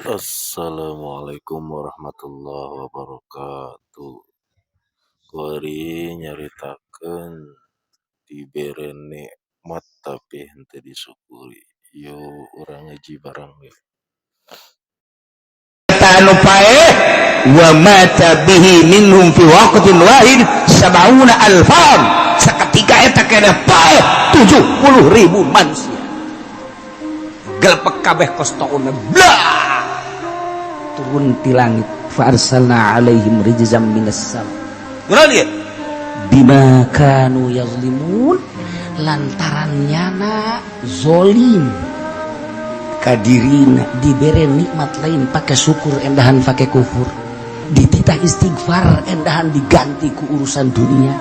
Assalamualaikum warahmatullahi wabarakatuh. Kuari nyaritakeun dibere nikmat tapi henteu disyukuri. Yuk urang ngaji bareng yuk. Anu paeh wa mata bihi minhum fi waqtin wahid sab'una alfan, saketika eta keneh paeh 70.000 manusia, gelepek kabeh kos tauna, blah, turun ti langit. Fa arsalna alaihim rijzam minas sama. Kunaon ieu? Bima kanu yazlimun, lantaran nyana zolim kadirina. Dibere nikmat lain pakai syukur, endahan pakai kufur. Dititah istighfar, endahan diganti ku urusan dunia.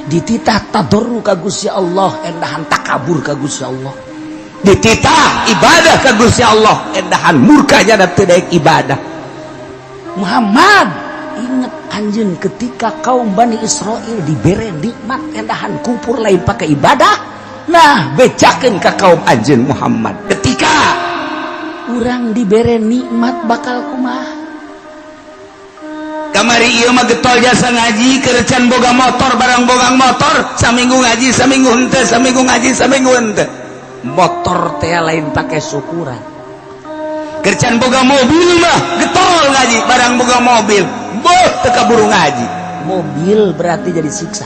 Dititah tadarru ka Gusti Allah, endahan takabur ka Gusti Allah. Dititah ibadah ka Gusti Allah, endahan murkanya dan teu daek ibadah. Muhammad, ingat anjeun ketika kaum Bani Israel dibere nikmat, endahan kufur lain pakai ibadah. Nah, bejakeun ka kaum anjeun Muhammad, ketika urang dibere nikmat bakal kumaha? Kamari ieu mah getol jasa ngaji, keur can boga motor. Barang boga motor, saminggu ngaji, saminggu henteu, saminggu ngaji, saminggu henteu. Motor teh lain pakai syukuran. Keur can boga mobil mah getol ngaji, barang boga mobil, boh, teu kaburu ngaji. Mobil berarti jadi siksa.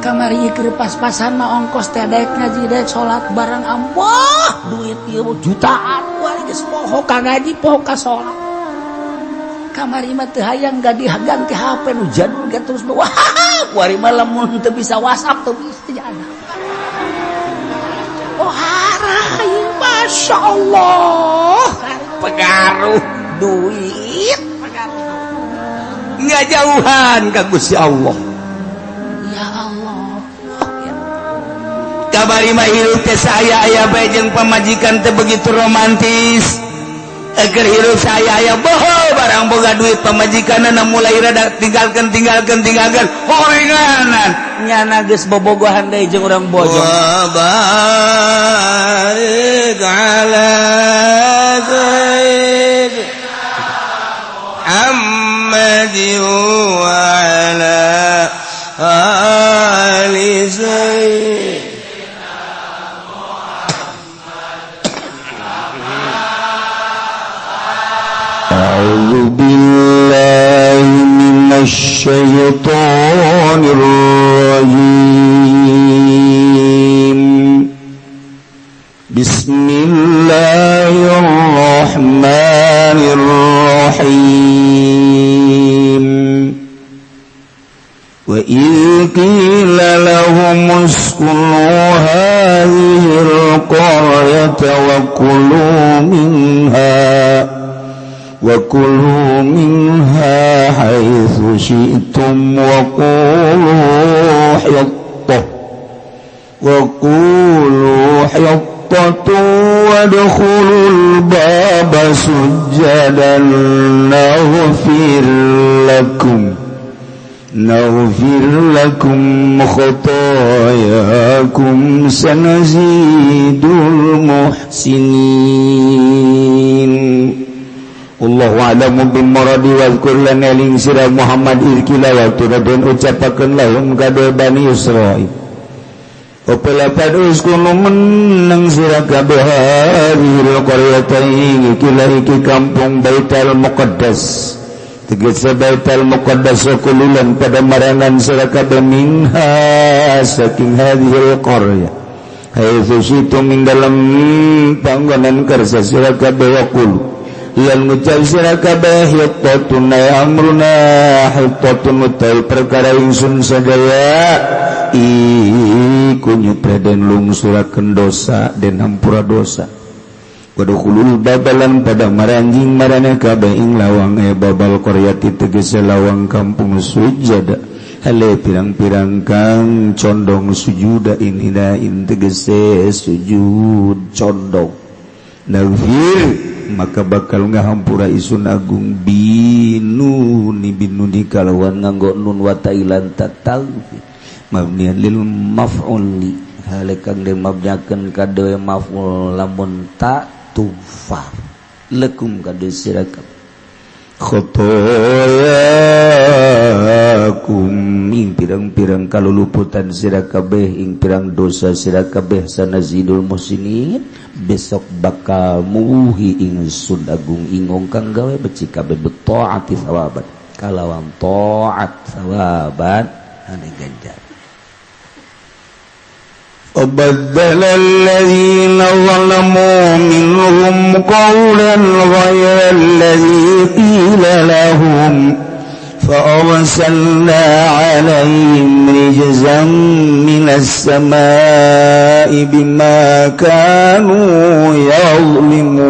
Kamari keur pas-pasan mah ongkos teh daek ngaji, daek salat. Barang amwah duit ieu jutaan, wah, geus poho ka ngaji, poho ka salat. Kamari mah teu hayang ganti ganti HP nu jadul ge terus, wah, kuari mah lamun teu bisa WhatsApp teu bisa jadi. Oh, harai, Masya Allah, pengaruh duit nggak jauhan ka Gusti Allah. Ya Allah, ya. Kamari mah hirup teh saya aya bae jeung pamajikan teh begitu romantis. Agar hirup saya aya boho, barang boga duit pamajikan mulai rada tinggalkan, tinggalkan, tinggalkan, horenganan nyana geus bobogohan deui jeung urang Bojong. وبارك على سيدنا محمد وعلى آل سيدنا. أعوذ بالله من الشيطان الرجيم. بسم الله الرحمن الرحيم. وإذ قيل لهم اسكنوا هذه القرية وكلوا منها حيث شئتم وقولوا حطة وادخلوا الباب سجدا نغفر لكم خطاياكم سنزيد المحسنين. Allahu a'lamu bimuradi. Wazkur lan eling sira Muhammad idz qila waktu den ucapakeun lahum kadu Bani Israil. Opela uskunu menang sira kabeh hadhil qaryata iki iki kampung Baitul Muqaddas, tegese Baitul Muqaddas, kululan pada marangan sira kabeh minha saking hadhil qaryah haitsu syitum ing dalem panggonan kersa sira kabeh, waqulu lan ngucap sira kabeh hittatun amruna hittatun utai perkara ingsun sadaya iku nyupre den lungsurakeun dosa den hampura dosa. Wadkhulul babalan pada maranjing marana kabeh ing lawang e babal qaryati tegese lawang kampung sujada hale pirang-pirang kang condong sujuda in tegese sujud condong. Naghfir maka bakal ngahampura isun agung binuni binuni kalawan nganggo nun wa ta'ilan tatal mabnian lil maf'uli hale kang dimabniakeun kadewe maf'ul lamun ta tufar. Lakum kadu sira kabeh khotoyakum ing pirang-pirang kaluluputan sira kabeh ing pirang dosa sira kabeh sanazidul muhsinin besok bakal muhi ingsun agung ingong kang gawe becik kabeh betaati sawaban kalawan taat sawaban ane ganjar. وبدل الذين ظلموا منهم قولا غير الذي قيل لهم فأرسلنا عليهم رجزا من السماء بما كانوا يظلمون.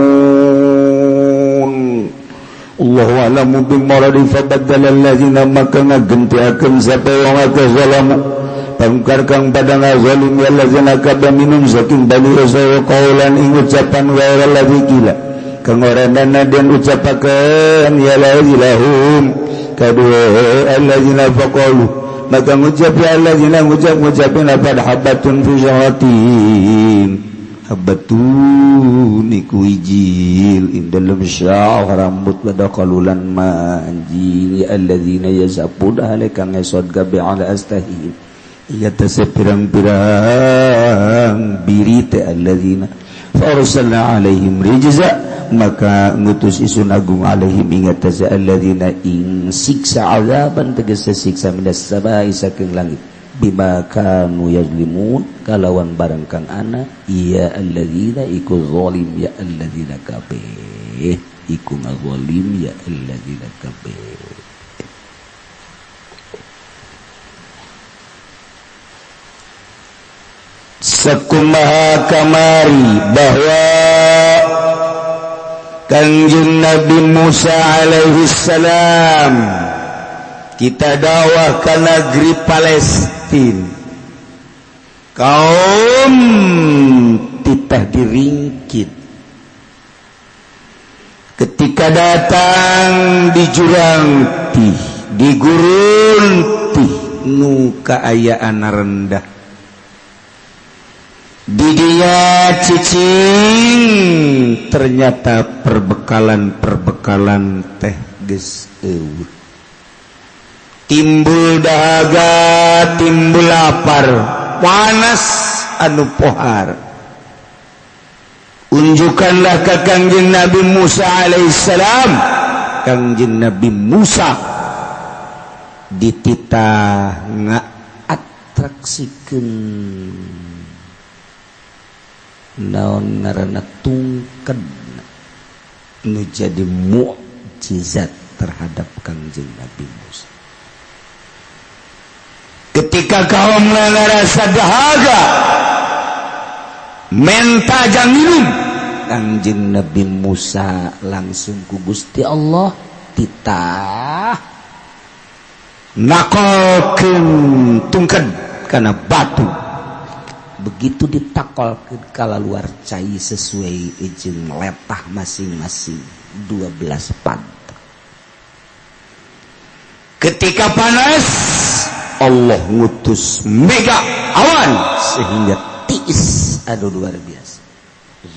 الله أعلم بمرض فبدل الذين مكان gentiakeun sapa wong akeh zalamu pangkar kang pada ngazalim ya allazina kabeh minum saking bani Israil qaulan ing ucapan wa allazi qila kang ora dana den ucapakeun ya lahum kadue allazina faqalu maka ngucap ya allazina ngucap ngucapin apa habatun fi syaratin habatun iku ijil ing dalem syah rambut pada kalulan manjing ya allazina yazabud alika ngesod gabe ala astahim ia tase pirang-pirang biri te allazina fa arsalna alaihim rijza maka ngutus isun agung alaihim ingat tase allazina ing siksa azaban tegese siksa minas samai saking langit bima kanu yazlimun kalawan barang kang ana ya allazina iku zalim ya allazina kabeh iku ngazalim ya allazina kabeh. Sakumaha kamari bahwa Kanjeng Nabi Musa alaihi salam kita dakwah ke negeri Palestina, kaum titah diringkit. Ketika datang di jurang tih, di gurun tih, nu kaayaan rendah didinya cicing, ternyata perbekalan-perbekalan teh geus eueuh, timbul dahaga, timbul lapar, panas anu pohar. Unjukkanlah ke Kangjeng Nabi Musa alaihissalam. Kangjeng Nabi Musa dititah ngaatraksikeun naon ngaranna tungked nu jadi mukjizat terhadap Kangjeng Nabi Musa. Ketika kaum ngarasa dahaga menta jang minum, Kangjeng Nabi Musa langsung ku Gusti Allah titah nakolkeun tungked kana batu. Begitu ditakol ke kala luar cai sesuai izin lepah masing-masing 12 pantai. Ketika panas Allah ngutus mega awan sehingga tiis, aduh luar biasa.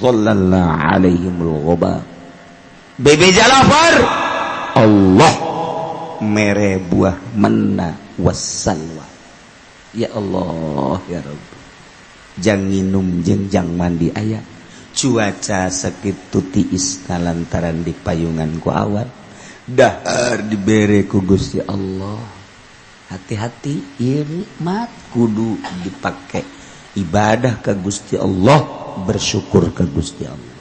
Zallalna alaihimul ghaba. Bebeja lapar, Allah mere buah manna wassalwa. Ya Allah ya Rabb. Jang nginum jeung jang mandi aya cuaca sakitu tiis lantaran di payungan ku awan dahar dibere ku Gusti Allah. Hati-hati ieu nikmat kudu dipake ibadah ka Gusti Allah, bersyukur ka Gusti Allah.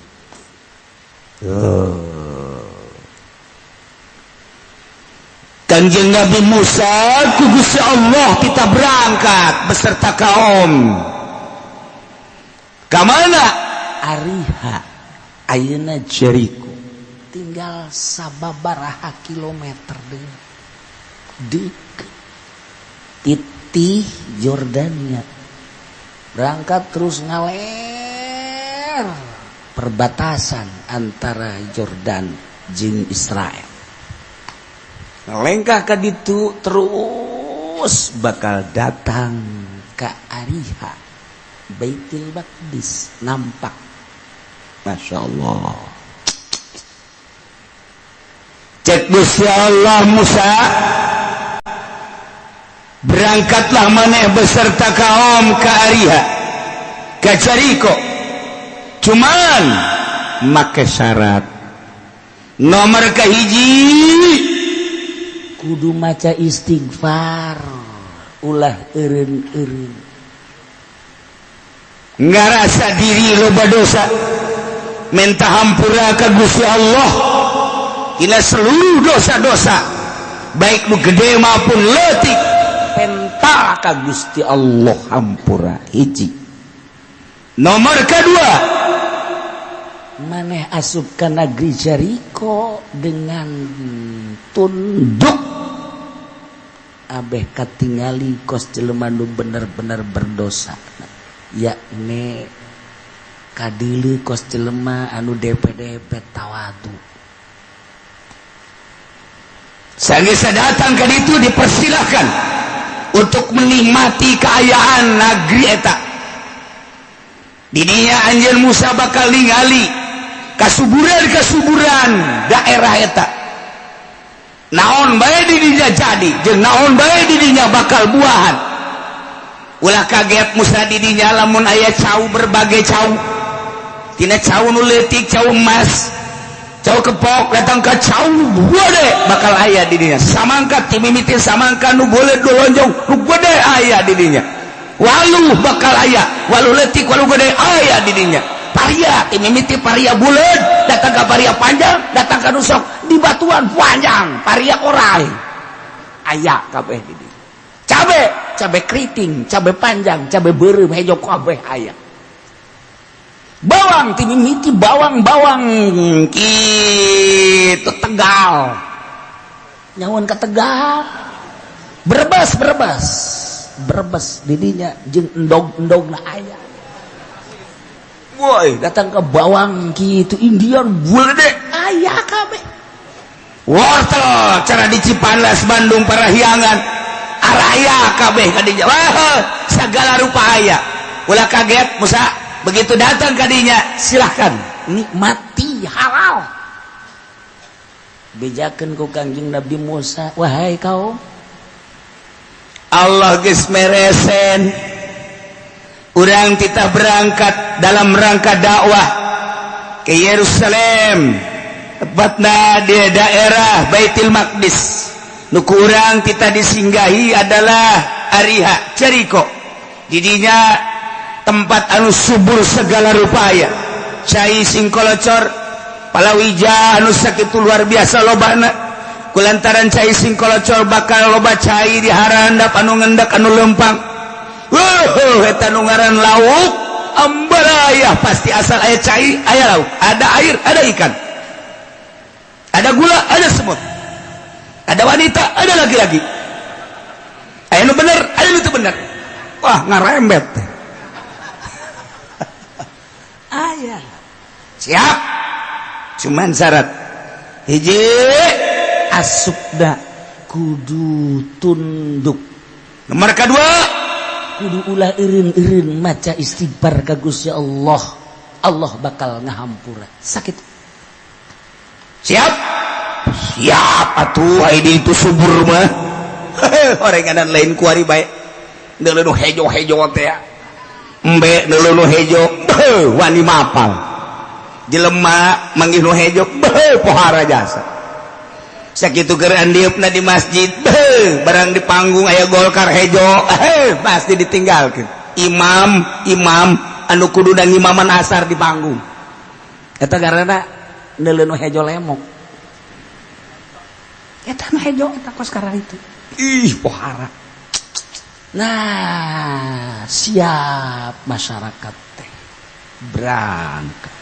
Kanjeng Nabi Musa ku Gusti Allah kita berangkat beserta kaum. Kamana? Ariha ayeuna Jericho tinggal sababaraha kilometer deui. Deukeut titih Jordania. Berangkat terus ngaler perbatasan antara Jordan jeung Israel. Lengkah ka ditu terus bakal datang ka Ariha, Baitul Maqdis nampak. Masya Allah. Cek Gusti Allah, Musa, berangkatlah maneh beserta kaum ke Ariha, ke Jericho, cuman make syarat nomor kahiji. Kudu maca istighfar, ulah eureun-eureun. Ngarasa diri loba dosa, minta hampura ka Gusti Allah tina seluruh dosa-dosa, baik nu gede maupun leutik, penta ka Gusti Allah hampura. Hiji. Nomor kedua, maneh asup ka negeri Jericho dengan tunduk, abeh katingali kos jelema nu bener-bener berdosa, yakni kadeuleu kos jelema anu DP-DP tawadu. Sanggeus datang ke ditu, dipersilahkan untuk menikmati keayaan negeri eta. Didinya anjeun Musa bakal ningali kasuburan-kasuburan daerah eta. Naon bae di dinya jadi, jeung naon bae di dinya bakal buahan. Ulah kaget Musa di dinya lamun aya cau, berbagai cau. Tina cau nu leutik, cau emas, cau kepok, datang ke cau gede bakal aya di dinya. Samangka timimiti samangka nu boleh dolonjong nu gede aya di dinya. Waluh bakal aya, waluh leutik, waluh gede aya di dinya. Paria timimiti paria buleud, datang ke paria panjang, datang ke nusok di batuan panjang, paria orai aya kabeh di dinya. Cabe, cabe keriting, cabe panjang, cabe beureum, hejo kabeh aya. Bawang timimiti bawang-bawang kitu Tegal, nyawan ke Tegal, Brebes, Brebes, Brebes didinya jeung endog-endog na aya. Woi, datang ke bawang kitu Indian gede aya kabeh. Wortel cara di Cipanas, Bandung, Parahyangan araya kabeh kadinya. Wah, segala rupa aya. Ulah kaget Musa begitu datang kadinya, silahkan nikmati halal. Bejakeun ku Kangjeng Nabi Musa, wahai kaum, Allah geus meresen urang kita berangkat dalam rangka dakwah ke Yerusalem, tepatna di daerah Baitul Maqdis. Nu ku urang kita disinggahi adalah Ariha, Jericho. Didinya tempat anu subur segala rupaya, cai singkolocor, palawija anu sakitu luar biasa lobana. Kulantaran cai singkolocor bakal loba cai di harandap anu ngendak anu lempang. Wuh, eta nu ngaran lauk ambalaya, pasti asal aya cai aya lauk, ada air ada ikan, ada gula ada semut, ada wanita ada laki-laki, aya nu bener aya nu teu bener. Wah, ngarembet. Aya. Siap, cuman syarat hiji, asupna kudu tunduk. Nomor kedua, kudu ulah eureun-eureun maca istighfar ka Gusti Allah, Allah bakal ngahampura. Sakit. Siap, siap atuh. Ai itu subur mah orenganan lain kuari bae, deuleu nu hejo-hejo teh, embe deuleu nu hejo wani mapal, jelema manggih nu hejo beuh pohara jasa. Sakitu keur andieupna di masjid, beuh barang di panggung aya Golkar hejo, pasti ditinggalkeun. Imam, imam anu kudu ngimaman asar di panggung eta karena deuleu nu hejo lemok, eta nu hejo eta kos karena itu. Ih, pohara. Nah, siap masyarakat teh berangkat.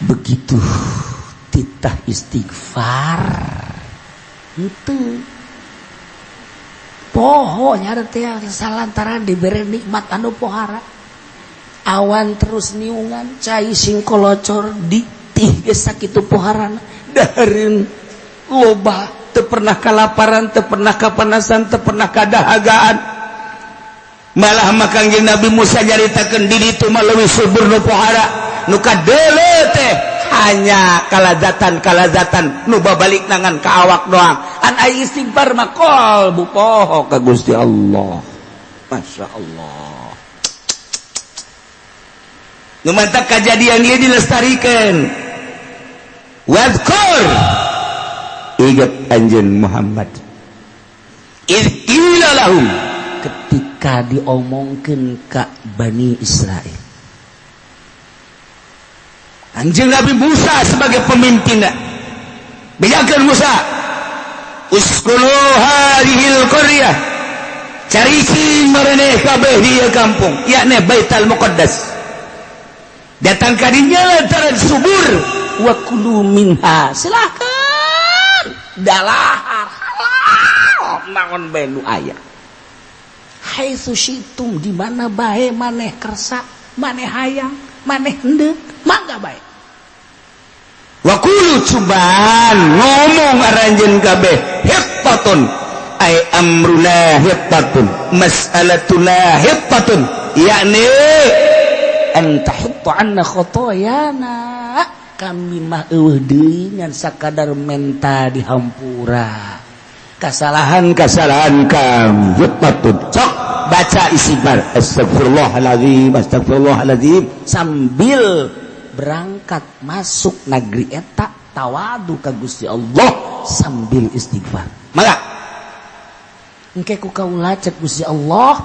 Begitu titah istighfar henteu poho nya teh salantaran diberi nikmat anu pohara, awan terus niungan, cai singkolocor ditih geus sakitu poharana, dahareun loba, teu pernah kalaparan, teu pernah kapanasan, teu pernah kadahagaan. Malah mah Kangjeng Nabi Musa nyaritakeun di ditu mah leuwih subur nu pohara, nu kadeuleu teh Hanya kalazatan-kalazatan nu babalik nangan ka awak doang. An ai istighfar mah qalbu poho ka Gusti Allah. Masya Allah. Nu mantak kajadian ieu dilestarikan. Wadhkur, ingat anjeun Muhammad, idz qila lahum, ketika diomongkeun ka Bani Israel. Anjeun Nabi Musa sebagai pemimpinna, bejakeun Musa, uskunu hadhil qaryah, caricing maraneh kabeh di ieu kampung, yakni Baitul Muqaddas. Datang ka dinya lantaran subur, wa kulu minha, silahkan dalahar halal naon bae nu aya, haitsu syitum, di mana bae maneh kersa, maneh hayang, maneh henteu, mangga bae. Wa kulu, cobaan ngomong aranjeun kabeh, hittatun ay amruna hittatun, mas'alatuna hittatun, yakni an tahutta anna khotoyana, kami mah eueuh deui ngan sakadar menta dihampura kesalahan-kesalahan kami. Hittatun, sok baca istighfar, astagfirullahalazim, astagfirullahalazim, sambil berangkat masuk negeri eta tawadu ka Gusti Allah sambil istighfar. Maka engke ku kaula cek Gusti Allah,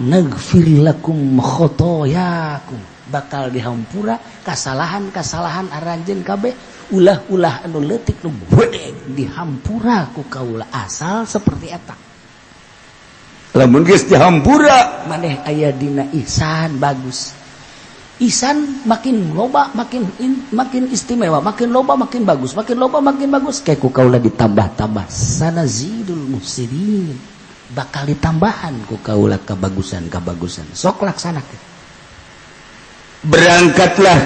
nagfir lakum khotoyakum, bakal dihampura kesalahan-kesalahan aranjeun kabeh, ulah-ulah anu leutik nu gede dihampura ku kaula asal seperti eta. Lamun geus dihampura maneh aya dina ihsan bagus. Ihsan makin loba makin makin istimewa, makin loba makin bagus, makin loba makin bagus. Kayak ku kaula ditambah-tambah, sanazidul muhsinin, bakal ditambahan ku kaula kebagusan-kebagusan. Sok laksanakeun. Berangkatlah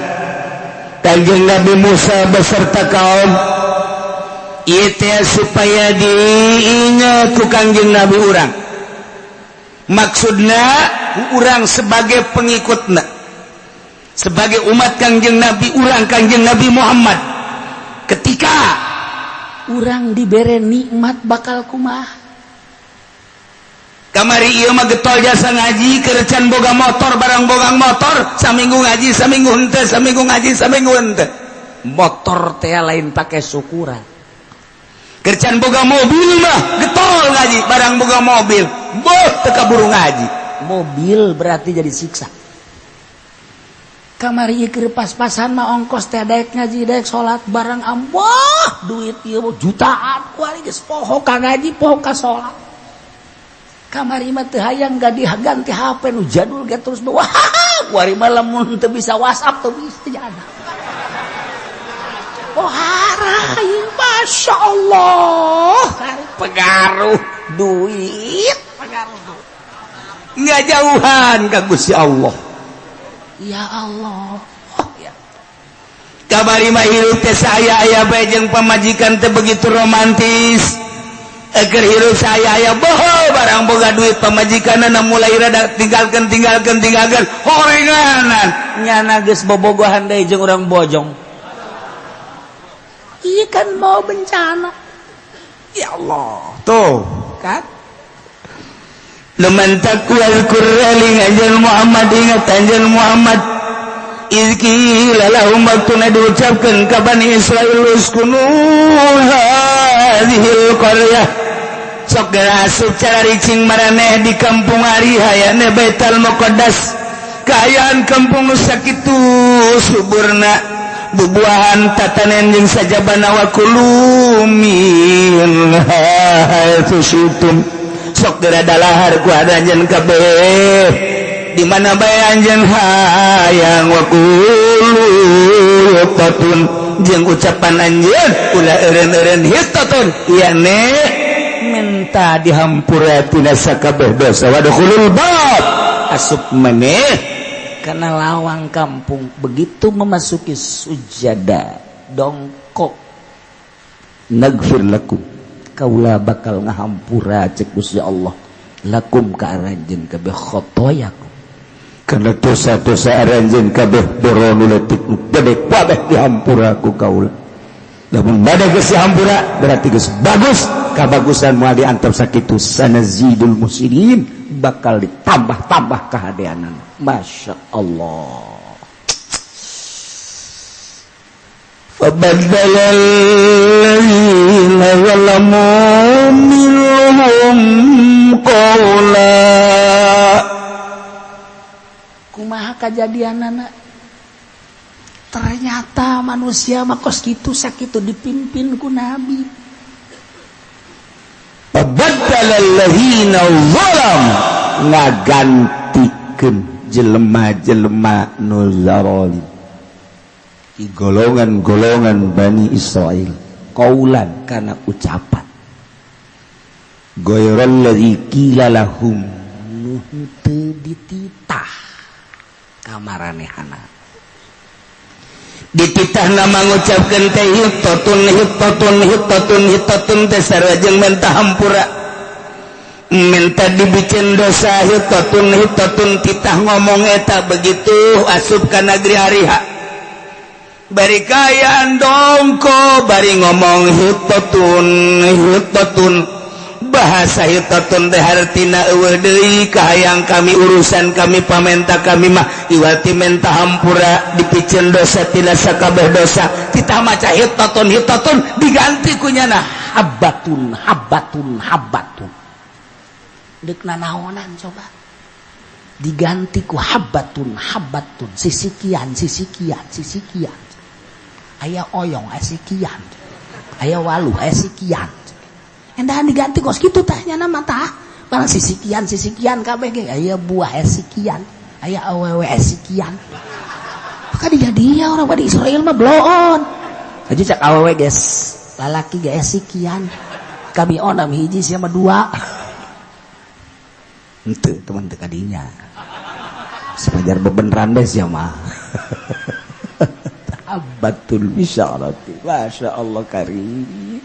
Kanjeng Nabi Musa beserta kaum ieu teh supaya diingat ku Kanjeng Nabi urang. Maksudna urang sebagai pengikutna, sebagai umat Kangjeng Nabi urang Kangjeng Nabi Muhammad, ketika urang dibere nikmat bakal kumaha. Kamari ieu mah getol jasa ngaji kerecan boga motor, barang boga motor saminggu ngaji saminggu henteu, saminggu ngaji saminggu henteu. Motor teh lain pake syukuran. Kercan boga mobil mah getol ngaji, barang boga mobil boh teu kaburu ngaji. Mobil berarti jadi siksa. Kamari ieu pas-pasan mah ongkos teh daek ngaji daek salat, barang amboh duit ieu jutaan kuari geus poho ka ngaji poho ka salat. Kamari mah teu hayang ganti HP nu jadul ge terus wah kuari mah lamun teu bisa WhatsApp teu bisa jadi. Oh harai, Masya Allah, pengaruh duit, pengaruh duit. Nggak jauhan ka Gusti Allah. Ya Allah. Oh, ya. Kamari mah hirup teh saya aya bae jeung pamajikan teh begitu romantis. Eger hirup saya aya boho barang boga duit pamajikanna mulai rada tinggalkeun tinggalkeun tinggalkeun horenganan. Nyana geus bobogohan deui jeung urang bojong. Iya kan mau bencana. Ya Allah. Tuh, kan? Leman taqwal qur'ani anjal Muhammad, ingat anjal Muhammad, idz qila lahum, waktuna diucapkeun ka Bani Israil, uskunu hadhil qaryah, sok geura asup caricing maraneh di kampung ari hayane Baitul Muqaddas. Kaayaan kampung nu sakitu suburna, bubuahan tatanen jeung sajabana, wa kulu min haitsu syitum, sok geura dalahar ku anjeun kabeh di mana bae anjeun hayang, wa qulu hittatun, jeung ucapan anjeun ulah eureun-eureun, hittatun yakni minta dihampura tina sakabeh dosa, wadkhulul bab, asup maneh karena lawang kampung. Begitu memasuki sujada dongkok, nagfir lakum, kaula bakal ngahampura cek Gusti Allah, lakum ka aranjeun kabeh khotoyakum, Karena dosa-dosa aranjeun kabeh boro nu leutik nu gede kabeh dihampura ku kaula. Lamun bade geus dihampura berarti geus bagus, kabagusan moal diantep sakitu, sanazidul muhsinin, bakal ditambah-tambah kahadeanana. Masya Allah. فبدل الذين ظلموا منهم قولا. Kumaha kajadianana? Ternyata manusia mah kos kitu sakitu dipimpin ku nabi. فبدل الذين ظلموا ngagantikeun jelema-jelema nu zalim di golongan-golongan Bani Israel qaulan kana ucapan ghairal ladzi qila lahum nu teu dititah kamaranehana. Dititah nama ngucapkeun teh hitotun hitotun hitotun hitotun teh sarua jeung menta hampura, minta dibikin dosa hitotun hitotun. Titah ngomong eta begitu asup ka negeri Ariha bari kayaan dongko bari ngomong hitotun hitotun. Bahasa hitotun teh hartina eueuh deui kahayang kami, urusan kami, pamenta kami mah iwati menta hampura dipicen dosa tina sakabeh dosa. Titah maca hitotun hitotun diganti ku nyana habbatun habbatun habbatun. Deuk nanaonan coba diganti ku habbatun habbatun, sisikian sisikian sisikian, aya oyong aya sikian, aya walu aya sikian. Endahan diganti kos kitu tah nyana mah tah barang sisikian sisikian kabeh ge, aya buah aya sikian, aya awewe aya sikian. Maka dia orang pada Israel mah bloon aja cak awewe geus lalaki ge aya sikian, kami onam hiji sia mah dua. Henteu teman teu kadinya sepajar bebeneran deh sia mah. Abatul bisyarati, Masya Allah karim.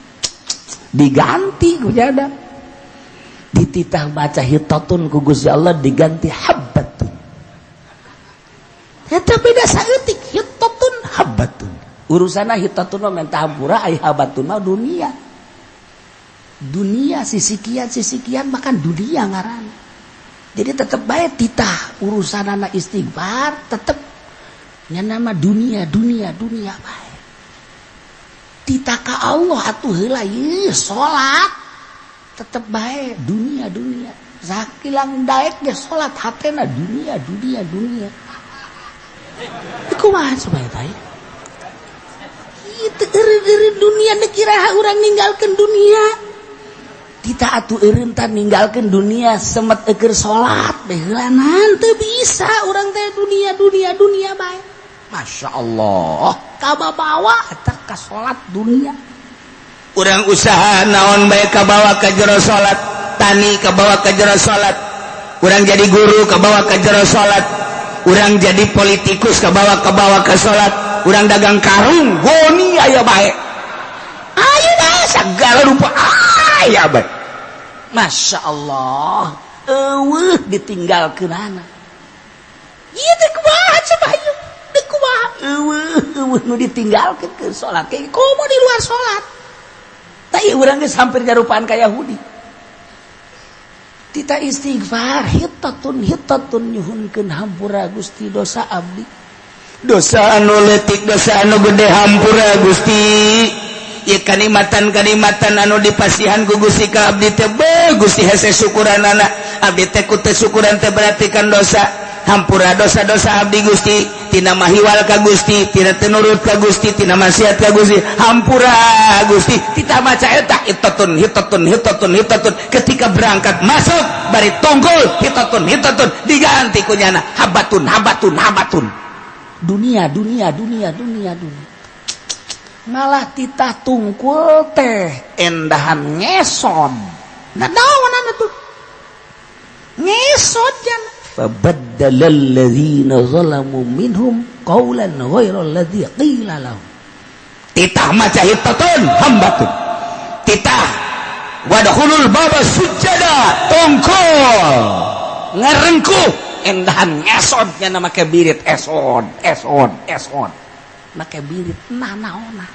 Diganti ku jada. Dititah baca hitotun ku Gusti Allah diganti habbatun. Eta beda saeutik hitotun habbatun. Urusanna hitotun mah menta hampura, ai habbatun mah dunia. Dunia sisikian sisikian makan dunia ngaran. Jadi tetep bae titah urusanana istighfar tetep nya nama dunia dunia dunia bae. Titah ka Allah atuh heula ieu salat tetep bae dunia dunia. Sakilang daek ge salat hatena dunia dunia dunia. Kumaha supaya teh? Ieu teu eureun-eureun dunia deuk iraha urang ninggalkeun dunia. Titah atuh eureun tah ninggalkeun dunia semet eueur salat bae heulanan teu bisa urang teh dunia dunia dunia bae. Masya Allah, kababawa eta ka salat dunia. Urang usaha naon bae kabawa ka jero salat, tani kabawa ka jero salat, urang jadi guru kabawa ka jero salat, urang jadi politikus kabawa kabawa ka salat, urang dagang karung goni aya bae. Ayo dah segala rupa aya bae. Masya Allah, eueuh ditinggalkeunana. Ieu teh kumaha coba ieu? Teu kumaha eueuh eueuh nu ditinggalkeun ke salat ke komo di luar salat. Tah ieu urang geus hampir nyarupaan ka Yahudi. Tita istighfar hitotun hitotun nyuhunkeun hampura Gusti dosa abdi. Dosa anu leutik dosa anu gede hampura Gusti. Ieu kanikmatan-kanikmatan anu dipasihan ku Gusti ka abdi teh beuh Gusti hese syukuranana. Abdi teh ku teu syukuran teh berarti kan dosa. Hampura dosa-dosa abdi Gusti, tina mahiwal ka Gusti, tina teu nurut ka Gusti, tina maksiat ka Gusti, hampura Gusti. Tita maca eta hitotun hitotun hitotun hitotun ketika berangkat masuk bari tunggul hitotun hitotun diganti ku nyana habbatun habbatun habbatun. Dunia dunia dunia dunia dunia. Malah titah tungkul teh endahan ngeson. Nah naon tuh? Ngesot jan. Fabaddala alladzina zalamu minhum qawlan ghairal ladzi qila lahum. Titah maca hitotun hambatun. Titah wadkhulul baba sujada tongkol ngarengkuh Endahan ngesot nya make birit esod esod esod make birit nanaona.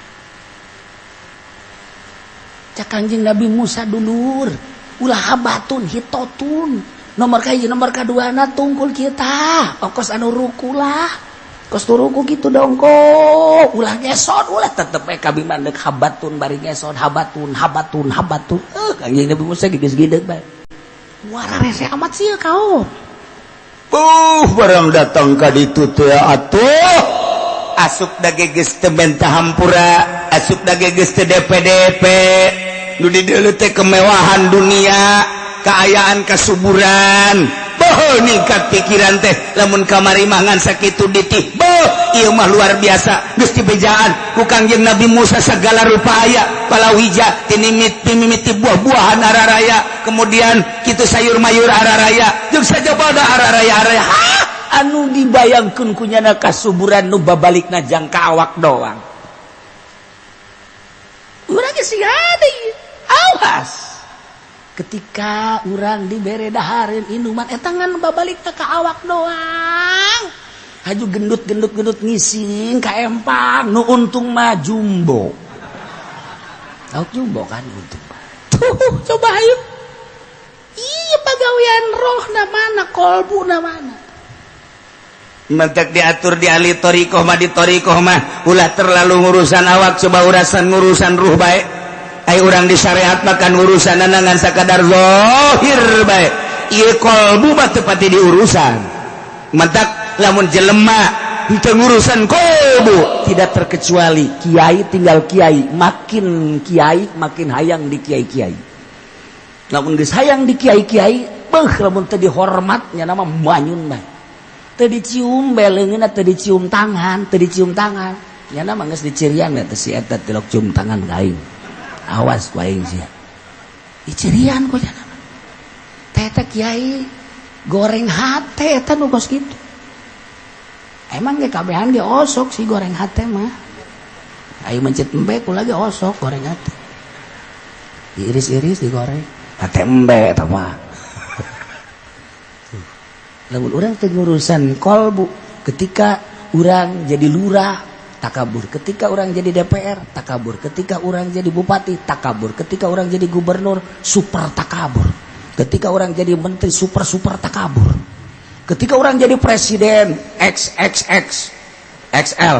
Cak Kangjeng Nabi Musa dulur ulah habatun hitotun nomor kahiji nomor kaduana tungkul kita okos anu ruku lah kos turuku gitu dongko ulah ngesot ulah tetep we kabi mah deuk habatun bari ngesot habatun habatun habatun Kangjeng Nabi Musa geus geudeuk bae wara rese amat sih kau. Barang datang ka ditu teh atuh asup dage geus teu menta hampura asup dage geus teu DPDP nu di deuleu teh kemewahan dunia kaayaan kasuburan boh ningkat pikiran teh lamun kamari mah ngan sakitu ditih boh ieu mah luar biasa geus dibejaan ku Kangjeng Nabi Musa segala rupa aya palawija tinimit buah-buahan araraya kemudian kitu sayur mayur araraya jeung sajabada araraya araraya anu dibayangkeun ku nyana kasuburan nu babalikna jangka awak doang urang geus hade awas ketika urang dibere dahareun inuman eta ngan babalikna ka awak doang haju gendut-gendut-gendut ngising ka empang nu untung mah jumbo lauk jumbo kan untung tuh coba ayo iya pagawean rohna mana kolbuna mana mentek diatur di ahli thoriqoh mah di thoriqoh mah ulah terlalu ngurusan awak coba urusan ngurusan ruh bae ai urang di syariat makan urusan ngan sakadar zahir bae ieu kolbu mah teu pati diurusan mentak lamun jelema henteu ngurusan kolbu tidak terkecuali kiai tinggal kiai makin hayang di kiai-kiai lamun geus hayang di kiai-kiai beuh lamun teu dihormat nya nama manyun bae teu dicium beleungeunna teu dicium tangan teu dicium tangan nya nama geus dicirian teh si eta tilok cium tangan ka aing awas ku aing sia dicirian ku nya nama teh eta kiai goreng hate eta nu kos kitu emang ge kabehan ge osok sih goreng hate mah ayo mencet embe ku lagi osok goreng hate diiris-iris digoreng hate embe eta mah. Lamun urang teu ngurusan kolbu ketika urang jadi lurah takabur, ketika urang jadi DPR takabur, ketika urang jadi bupati takabur, ketika urang jadi gubernur super takabur, ketika urang jadi menteri super super takabur, ketika orang jadi presiden XXX XL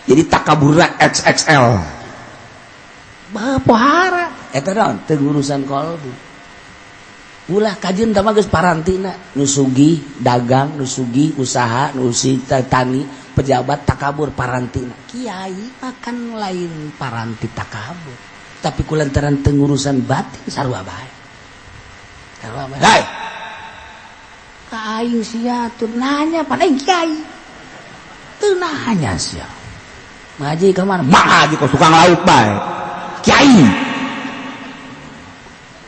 jadi takaburna XXL pohara eta naon teu ngurusan kolbu ulah kajeun tah mah geus parantina nu sugih dagang nu sugih usaha nu tani pejabat takabur parantina kiai makan lain paranti takabur tapi kulantaran teu ngurusan batin sarua bae. Hai. Ka aing sia tuh nanya pan aing kiai. Teu nanya sia. Ngaji ka mana? Ngaji kok tukang lauk bae. Kiai.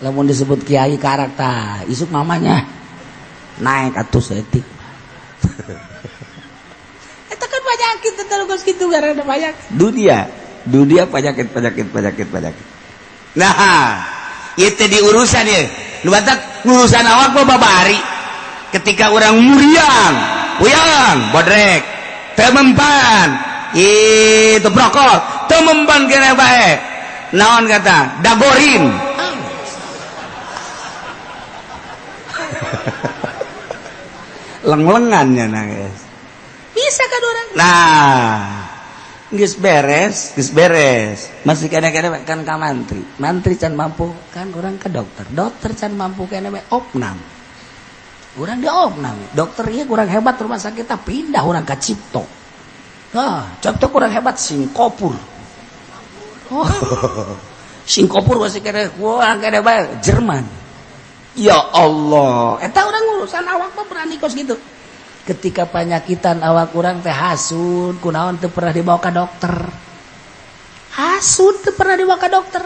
Lamun disebut kiai karakter, isuk mamanya naik atuh saeutik. Eta kan penyakit teh geus kitu gara penyakit. Dunia, dunia penyakit penyakit penyakit penyakit. Nah, itu diurusan ya. Nu batak urusan awak mah babari. Ketika orang muriang, puyang, bodrek, teu mempan, itu brokol, teu mempan kene bae. Naon kata? Dagorin. Leng-lengannya nangis. Bisa kan orang? Nah, geus beres, geus beres. Masih kene-kene kan ka mantri. Mantri can mampu kan orang ke dokter. Dokter can mampu kene we opnam. Urang di opnam. Dokter ieu kurang hebat rumah sakit tah pindah urang ka Cipto. Ah, Cipto kurang hebat Singkopur. Oh. Singkopur masih kene kurang kene bae Jerman. Ya Allah, eta urang urusan awak mah berani kos gitu. Ketika penyakitan awak urang teh hasud, kunaon teu pernah dibawa ka dokter. Hasud teu pernah dibawa ka dokter.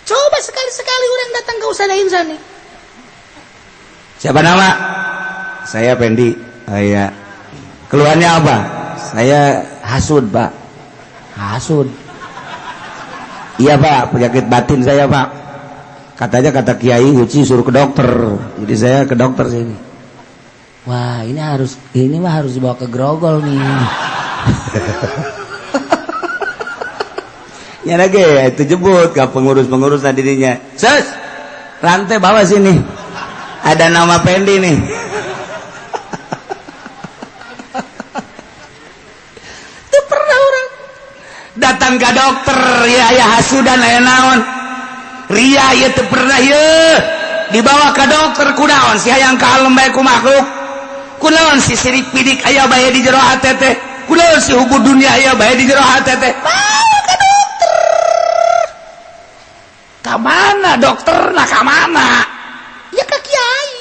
Coba sekali-sekali urang datang ke Usada Insani. Siapa nama? Saya Pendi. Oh iya. Keluhannya apa? Saya hasud, Pak. Hasud. Iya, Pak, penyakit batin saya, Pak. Katanya kata Kiai Uci suruh ke dokter. Jadi saya ke dokter sini. Wah, ini mah harus dibawa ke Grogol nih. Ya lagi itu jemput ke pengurus-pengurus dirinya. Sus, rantai bawa sini. Ada nama Pendi nih. Itu pernah orang datang ke dokter, ya ya hasudan aya naon. Ria ya teu pernah ye. Dibawa ke dokter kunaon si hayang kalem bae ku makhluk. Kunaon si sirik pidik aya bae di jero hate teh. Kunaon si hubu dunia aya bae di jero hate teh. Bawa ke dokter. Ka mana dokter nah ka mana? Ya ka kiai.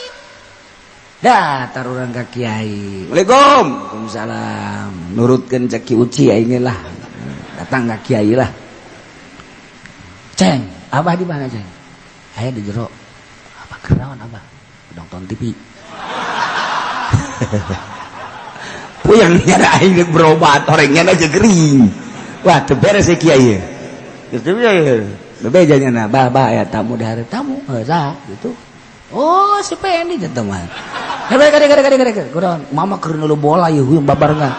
Datar urang ka kiai. Waalaikum. Waalaikumsalam. Nurutkeun cek Ki Uci aing lah. Datang ka kiai lah. Ceng, abah di mana ceng? Aya di jero. Apa kenaon abah? Nonton TV. Puyang nyara aing geus berobat, orangnya aja gering. Wah, teu beres si kiai. Geus teu bebeja nya bah bah aya tamu di hari tamu, heuh saha gitu. Oh, si Pendi teh mah. Kade kunaon? Mama keur neuleuh bola ieu huyung babarengan.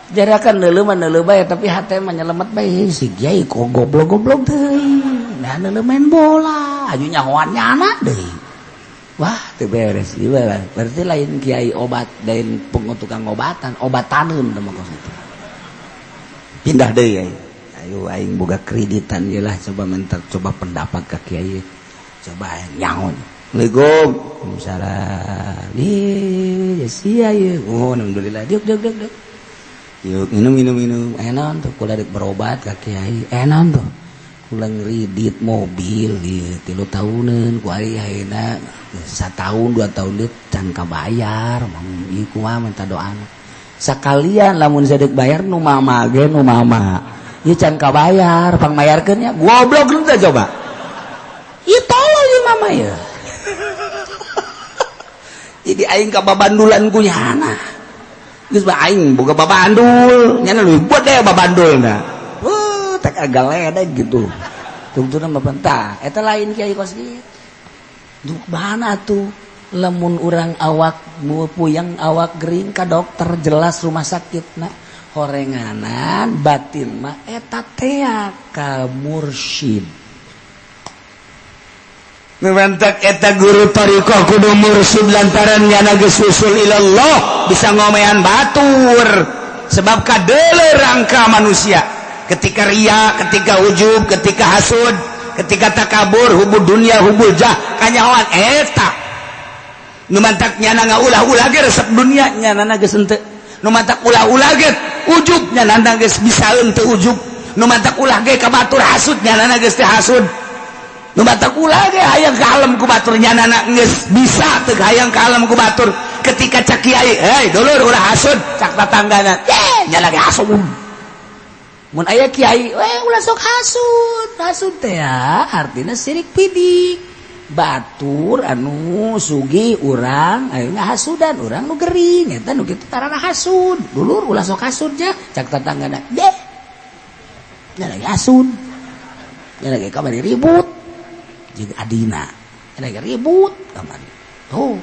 Jarakan neuleuh mah neuleuh bae tapi hate mah nyelemet bae si kiai kok goblok-goblok teuing. Nah neuleuh main bola, aju nyahoan nyana deui. Wah, teu beres ieu berarti lain kiai obat, lain tukang obatan, obataneun teh mah kos itu. Pindah deui ai. Ayo aing boga kreditan ieu lah coba minta coba pendapat ka kiai. Coba nyaho. Assalamualaikum. Waalaikumsalam. Ih, sia ieu. Oh, alhamdulillah. Diuk diuk diuk diuk. Yuk minum minum minum. Enaon tuh kula rek berobat ka kiai. Enaon tuh. Kula ngredit mobil ieu 3 tahuneun ku ari ayeuna 1 tahun 2 tahun deui can kabayar. Mang ieu kumaha minta doana. Sakalian lamun sadeuk bayar nu mama ge nu mama. Ieu can kabayar, pangmayarkeun nya. Goblok teh coba. Ieu tolol ieu mama ieu. Jadi aing ka babandulan ku nyana. Geus bae aing boga babandul, nyana leuwih bode babandulna. Weuh, tak agak ledeg gitu. Tungtuna mah tah, eta lain kiai kos kieu. Duh mana tuh lamun urang awak puyeng awak gering ka dokter jelas rumah sakitna horenganan batin mah eta tea ka mursyid. Ngewentek eta guru thariqah kudu mursyid lantaran nyana geus usul ilallah bisa ngomean batur sebab kadeuleu rangka manusia ketika ria, ketika ujub, ketika hasud, ketika takabur, hubud dunia, hubul jah kanyahoan eta nu mantak nyana ngaulah-ulah ge resep dunia nyana geus henteu, nu mantak ulah-ulah ge ujub nyana geus bisa henteu ujub, nu mantak ulah ge ka batur hasud nyana geus teu hasud, nu batak ulah ge hayang ka alam ku batur nyanana geus bisa teu hayang ka alam ku batur ketika cak kiai hei dulur ulah hasud cak tatanggana ye nya lagi hasud mun aya kiai we ulah sok hasud hasud teh artina sirik pidik batur anu sugih urang ayeuna hasudan urang nu gering eta nu kitu tarana hasud dulur ulah sok hasud nya cak tatanggana ye nya lagi hasud nya lagi kamari ribut jeung adina lagi ribut kamari tuh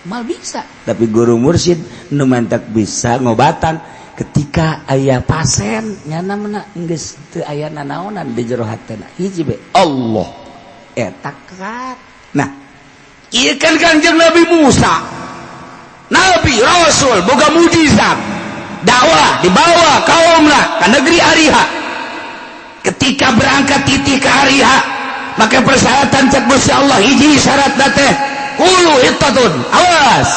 mal bisa tapi guru mursyid nu mantak bisa ngobatan ketika aya pasien nyana mena geus teu aya nanaonan di jero hatena hiji be Allah eta kat. Nah ieu kan Kanjeng Nabi Musa Nabi Rasul boga mujizat dakwah dibawa kaumna ka negeri Ariha ketika berangkat titih ka Ariha maka persyaratan cek Gusti Allah hiji syaratna teh kulu hittatun awas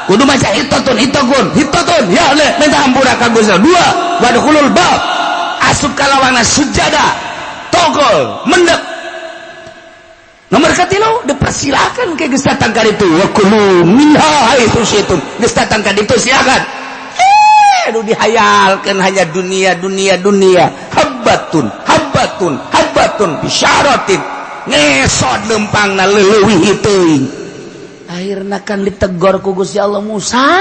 kudu maca hittatun hittakun hittatun ya le minta ampura ka Gusti Allah. Dua wadkhulul bab asup ka lawangan sujadah togol mendek. Nomor katilu dipersilakan ke geus datang ka ditu wa kulu minha haitsu syitum geus datang ka ditu silakan. Aduh dihayalkeun hanya dunia dunia dunia habbatun habbatun habbatun bisyaratin ngesot lempangna leuwih teuing. Akhirna kan ditegor ku Gusti Allah Musa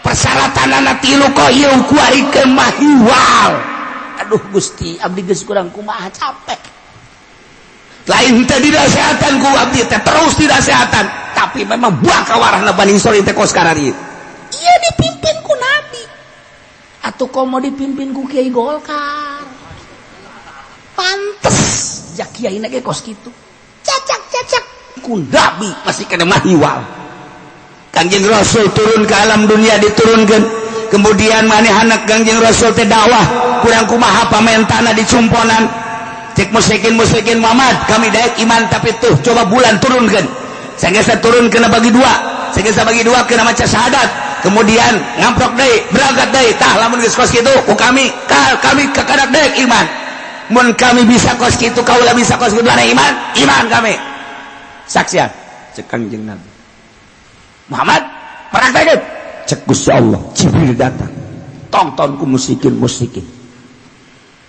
persyaratanana tilu kok ieu kuarikeun mah hiwal. Aduh Gusti abdi geus kurang kumaha capek. Lain teh dinasehatan ku abdi teh terus dinasehatan, tapi memang buah kawarahna Bani Israil teh kos karari. Iya dipimpin ku nabi. Atau komo dipimpin ku Kiai Golkar. Pantes jak kiai ge kos kitu. Cacak-cacak ku nabi masih kena mahiwal. Kangjeng Rasul turun ke alam dunia diturunkan. Kemudian manehana Kangjeng Rasul teh dakwah kurang kumaha pamentana dicumponan. Cek musyrikin Muhammad kami daek iman tapi tuh coba bulan turunkan. Sanggeus turun kena bagi dua. Sanggeus bagi dua kena maca syahadat. Kemudian ngamprok deui, berangkat deui. Tah lamun geus kos kitu ku kami, kami kakadak daek iman. Mun kami bisa kos kitu kaula bisa kos kitu iman, iman kami. Saksian cek Kangjeng Nabi. Muhammad praktekeun. Cek Gusti Allah, Jibril datang. Tonton ku musyrikin.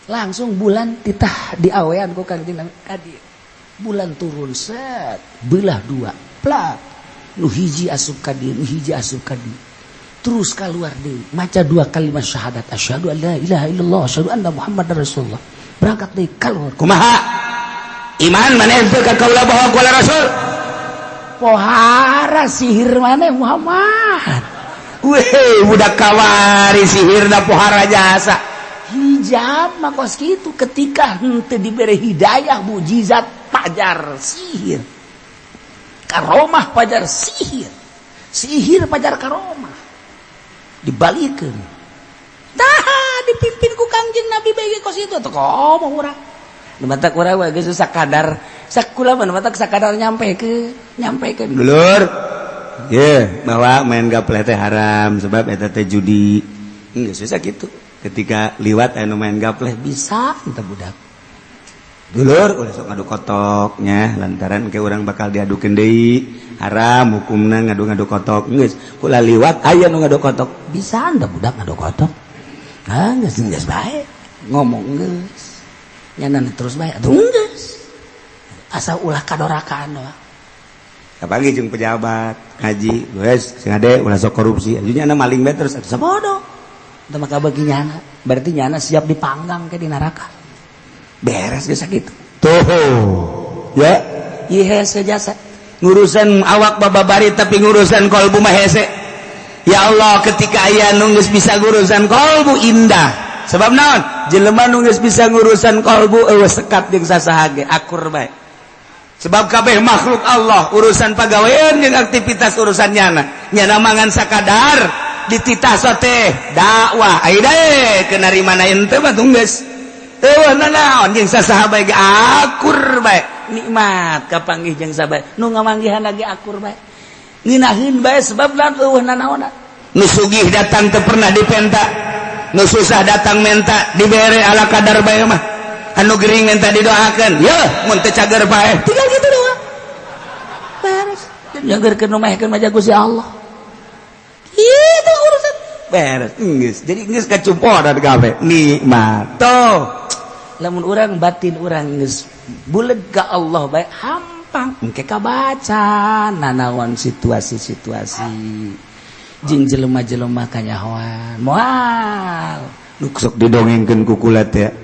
Langsung bulan titah diawean ku Kangjeng Nabi kadi. Bulan turun set, belah dua, plak. Nu hiji asup ka dieu, nu hiji asup ka dieu. Terus keluar deui, maca dua kalimat syahadat, asyhadu an la ilaha illallah, asyhadu anna Muhammadar Rasulullah. Berangkat deui keluar. Kumaha? Iman maneh teu ka kaula bahwa kaula rasul? Pohara sihir maneh Muhammad. Weh, budak kawari sihirna pohara jasa. Hijab mah kos kitu ketika henteu dibere hidayah mukjizat pajar sihir. Karomah pajar sihir. Sihir pajar karomah. Dibalikeun. Tah dipimpin ku Kangjeng Nabi bae kos kitu atuh komo urang. Nu matak urang mah geus sakadar sakula mah matak sakadar nyampekeun. Dulur. Ye, bahwa main gapleh teh haram sebab eta teh judi. Geus susah kitu. Ketika liwat anu main gapleh bisa entah budak. Dulur ulah sok ngadu kotoknya lantaran ke urang bakal diadukeun deui. Haram hukumna ngadu-ngadu kotok. Geus kula liwat aya nu ngadu kotok. Bisa entah budak ngadu kotok. Ah geus geus bae. Ngomong geus. Nyana terus bae atuh geus. Asa ulah kadorakaan doang. Apalagi jeung pejabat ngaji, geus sing ade ulah sok korupsi. Ajunya anu maling bae terus atuh sabodo. Teu maka bagi nyana, berarti nyana siap dipanggang ke di neraka. Beres geus sakitu. Tuh. Ya, ieu hese jasa. Ngurusan awak bababari tapi ngurusan kolbu mah hese. Ya Allah, ketika aya nu geus bisa ngurusan kolbu indah. Sebab naon? Jelema nu geus bisa ngurusan kolbu eueuh sekat jeung sasaha ge akur bae. Sebab kabeh makhluk Allah urusan pagawean jeung aktivitas urusan nyana. Nyana mangan sakadar dititah sote dakwah ai dae ke narimana ente mah tunggeus. Eueuh nanaon jeung sasaha bae ge akur bae. Nikmat kapanggih jeung sabae. Nu ngamanggihan lagi akur bae. Nginaheun bae sebab lan eueuh nanaonna. Nu sugih datang teu pernah dipenta. Nu susah datang menta dibere ala kadar bae mah. Anu gering minta didoakeun, yeuh mun teu cager bae. Tinggal gitu doang. Beres. Nyagerkeun nu maehkeun mah Gusti Allah. Itu urusan. Beres. Geus. Jadi geus kacumponan kabeh. Nikmat. Tuh. Lamun urang batin urang geus buleg ka Allah bae hampang engke kabaca nanaon situasi-situasi. Jeung jelema-jelema kanyahoan. Moal. Nu sok didongengkeun ku kula teh.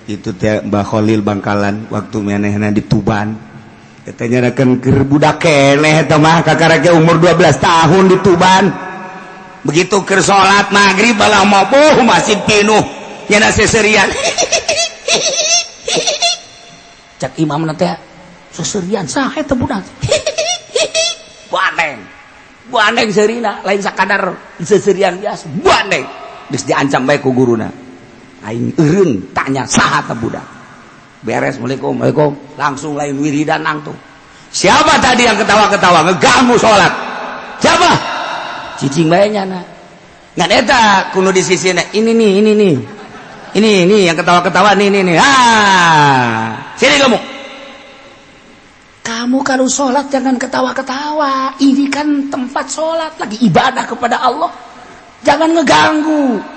Itu teh Mbah Khalil Bangkalan waktu manehna di Tuban. Eta nyarakeun keur budak keneh eta mah kakara ge umur 12 tahun di Tuban. Begitu keur salat maghrib balah mabuh masjid pinuh nyana seserian. Cak imamna teh seserian saha eta budak. Bandeng. Bandeng seurina lain sakadar seserian biasa. Bandeng. Geus diancam bae ku guruna. Aing eureun tanya saha ta budak. Beres Assalamualaikum, Waalaikum, langsung lain wiridan langsung. Siapa tadi yang ketawa-ketawa ngeganggu salat? Siapa? Cicing bae nyana. Ngan eta kudu di sisina ini nih, ini nih. Ini nih yang ketawa-ketawa nih nih nih. Ah, sini kamu. Kamu kalau sholat jangan ketawa-ketawa. Ini kan tempat sholat lagi ibadah kepada Allah. Jangan ngeganggu.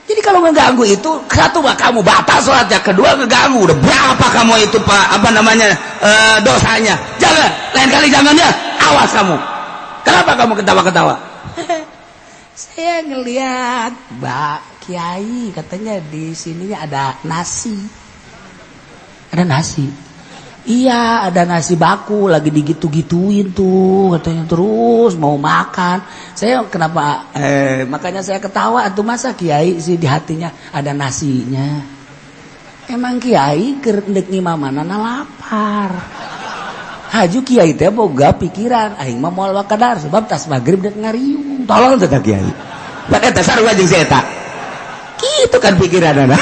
Jadi kalau ngeganggu itu satu mah kamu batal sholatnya, kedua ngeganggu. Udah berapa kamu itu Pak apa namanya dosanya? Jangan, lain kali jangan ya. Awas kamu. Kenapa kamu ketawa-ketawa? Saya ngelihat Mbak Kiai katanya di sininya ada nasi. Ada nasi. Iya, ada nasi baku lagi digitu-gituin tuh katanya, terus mau makan. Saya kenapa makanya saya ketawa atuh, masa kiai sih di hatinya ada nasinya. Emang kiai keur deuk ngimamanana lapar. Haju kiai teh boga pikiran aing mah moal wakadar sebab tas magrib deuk ngariung. Tolong teh kiai. Pan eta sarua jeung si eta. Kitu kan pikiranana.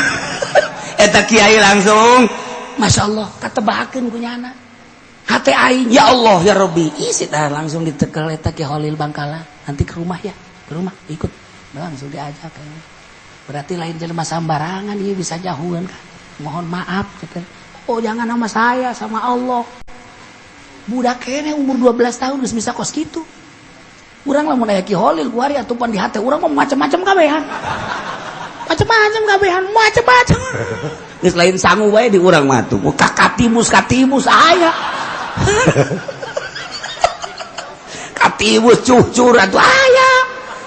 Eta kiai langsung Masya Allah, katebakeun ku nyana. Hate aing, ya Allah ya Rabbi. Isi dah langsung ditekel eta Ki Holil Bangkala. Nanti ke rumah ya, ke rumah ikut. Langsung diajak. Berarti lain jelema sambarangan ieu bisa jahuan kan. Mohon maaf gitu. Oh jangan sama saya, sama Allah. Budak kene umur 12 tahun geus bisa kos kitu. Urang lamun aya Ki Holil kuari atupan di hate urang mah macam-macam kabehan. Macam-macam kabehan, macam-macam. Geus lain sangu wae di urang mah tuh. Katimus katimus aya. Katimus cucur atuh aya.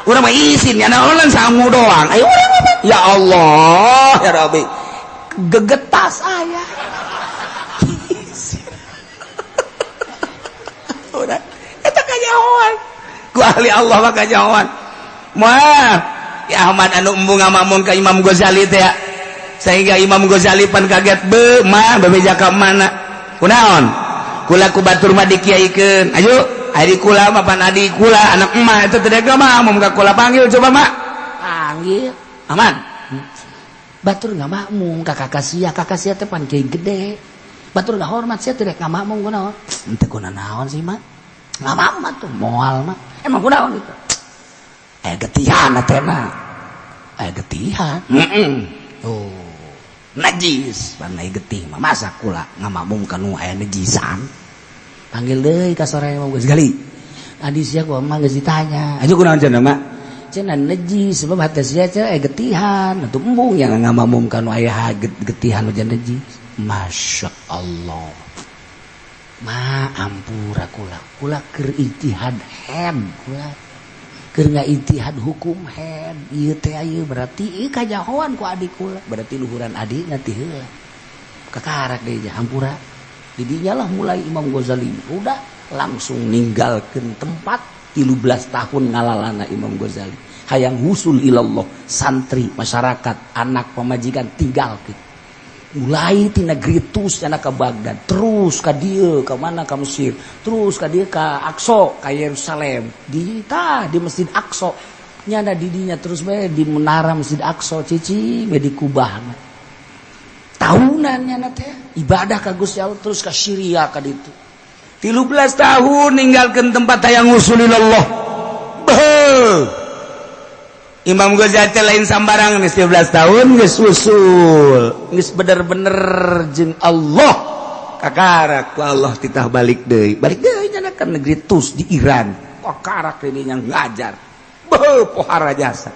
Urang mah isin nya naonan sangu doang. Ayo urang mah ya Allah ya Rabbi. Gegetas aya. Urang eta kanyahoan. Ku ahli Allah mah kanyahoan. Moal ya Ahmad anu embung ngamamun ka Imam Ghazali teh ya. Sehingga Imam Ghazali pan kaget be mah bebeja ka mana kunaon kula ku batur mah dikiaikeun ayo ari kula mah pan adi kula anak emak eta teh mah mun ka kula panggil coba mak panggil aman batur ngamakmum ka kakak sia teh pan kiai gede batur ngahormat sia teh ngamakmum kunaon henteu kuna naon sih mak ngamakmum tuh moal mah emang kunaon gitu aya getihan teh mah aya getihan heeh. Oh, najis panai getih mah masa kula ngamakmum kanu aya najisan. Panggil deui ka sore mah geus gali. Adi sia ku mah geus ditanya. Aju kunaon cenah mak? Cenah najis sebab hate sia cenah aya getihan atuh embung yang ngamakmum kanu aya getihan nu najis. Masya Allah. Ma ampura kula. Kula keur ijtihad head kula. Keur ngaijtihad hukum head ieu teh ieu berarti ieu kajahoan ku adik kula berarti luhuran adikna ti heula kakarak deui hampura di dinya lah mulai Imam Ghazali udah langsung ninggalkeun tempat 13 tahun ngalalana Imam Ghazali hayang husul ilallah santri masyarakat anak pamajikan tinggalkeun mulai ti negeri Tus anak ke Baghdad terus ka dieu ka mana ka Mesir terus ka dieu ka Aqsa ka Yerusalem di tah di Masjid Aqsa nyana didinya terus bae di menara Masjid Aqsa cicing we di kubah tahunan nyana teh ibadah ka Gusti Allah terus ka Syria ka ditu 13 tahun ninggalkeun tempat hayang usulillah. Beuh. Imam Ghazali lain sambarang geus 13 tahun geus usul geus bener-bener jeung Allah kakarak ku Allah titah balik deui nyana ka negeri Tus di Iran kakarak deui nya ngajar beuh pohara jasa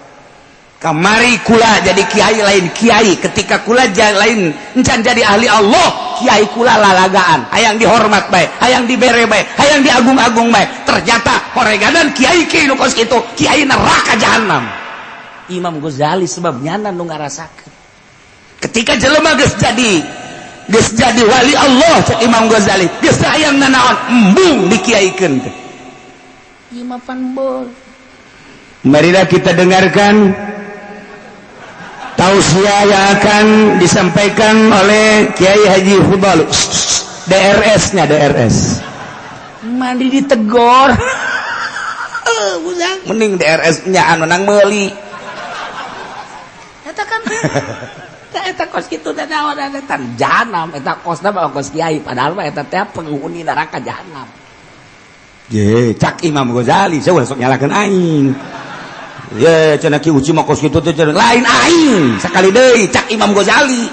kamari kula jadi kiai lain kiai ketika kula lain encan jadi ahli Allah kiai kula lalagaan hayang dihormat bae hayang dibere bae hayang diagung-agung bae ternyata horeganan kiai kiai nu kos kitu kiai neraka jahanam. Imam Ghazali sebab nyana nu ngarasakeun ketika jelema geus jadi wali Allah cek Imam Ghazali geus hayang nanaon embung dikiaikeun teh ieu mah pan bol. Marilah kita dengarkan tausiah yang akan disampaikan oleh Kiai Haji Fudhal DRS-nya DRS mandi ditegor mending DRS-nya anu nang meuli eta kan eta kos kitu da naon eta jahanam eta kosna mah kos kiai padahal mah eta teh penghuni neraka jahanam. Ye cak Imam Ghazali saya ulah sok nyalakeun aing. Ye cenah Ki Uci mah kos kitu teh lain aing sakali deui cak Imam Ghazali.